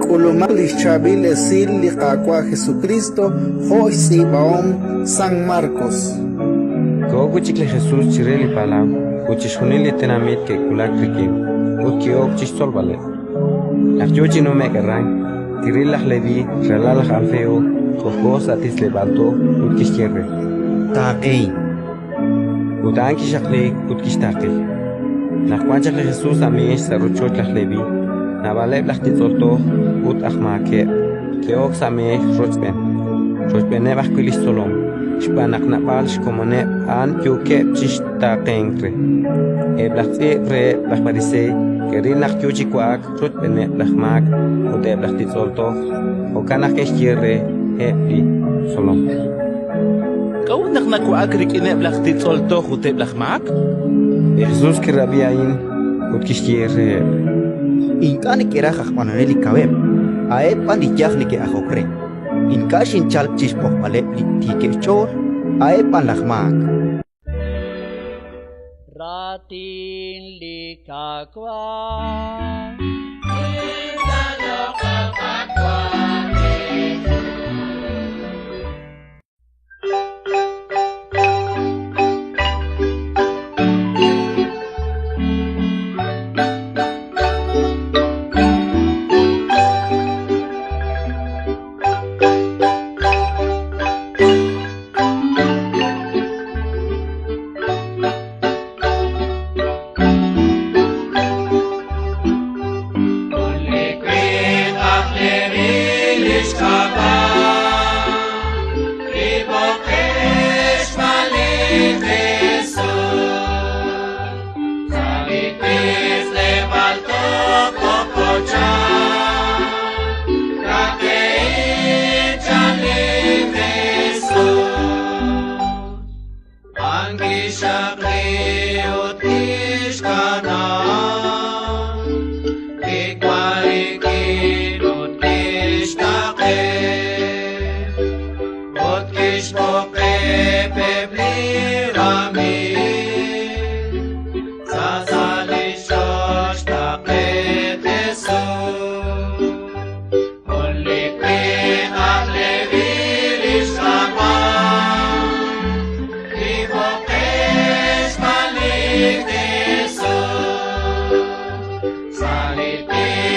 K'ulumaq li xChaab'il Esil li Qaawa' Jesukriist jo' xtz'iib'ahom San Markos. Koho wi' chik li Jesus chire li palaw, ut chixjunil li tenamit ke'wulak rik'in, ut ki'ok chi xtzolb'aleb'. Naq yo chi nume'k aran, kiril laj Leví, ralal laj Alfeo, k'ojk'o sa' titz'leb'aal toj, ut kixye re: Taaqehin. Ut a'an kixaqliik ut kixtaaqe. Naq wan chaq li Jesus sa' meex sa' rochoch laj Leví, naab'aleb' laj titz'ol toj ut aj maakeb' ke'ok sa' meex rochb'een, rochb'eeneb' ajwi' li xtzolom, xb'aan naq naab'al xkomoneb' a'an yookeb' chi xtaaqenk re. Eb' laj tz'iib' reheb' laj Pariseey ke'ril naq yo chi wa'ak rochb'eeneb' laj maak ut eb' laj titz'ol toj, jo'kan naq ke'xye reheb' li xtzolom: K'a'ut naq nawa'ak rik'ineb' laj titz'ol toj ut eb' laj maak? Li Jesus kirab'i a'in ut kixye reheb': Ink'a' neke'raj aj b'anonel li kaweb', a'eb' b'an li yaj neke'ajok re. Ink'a' xinchalk chi xb'oqb'aleb' li tiikeb' xch'ool, a'eb' b'an laj maak. Raatin li Qaawa'. Salite.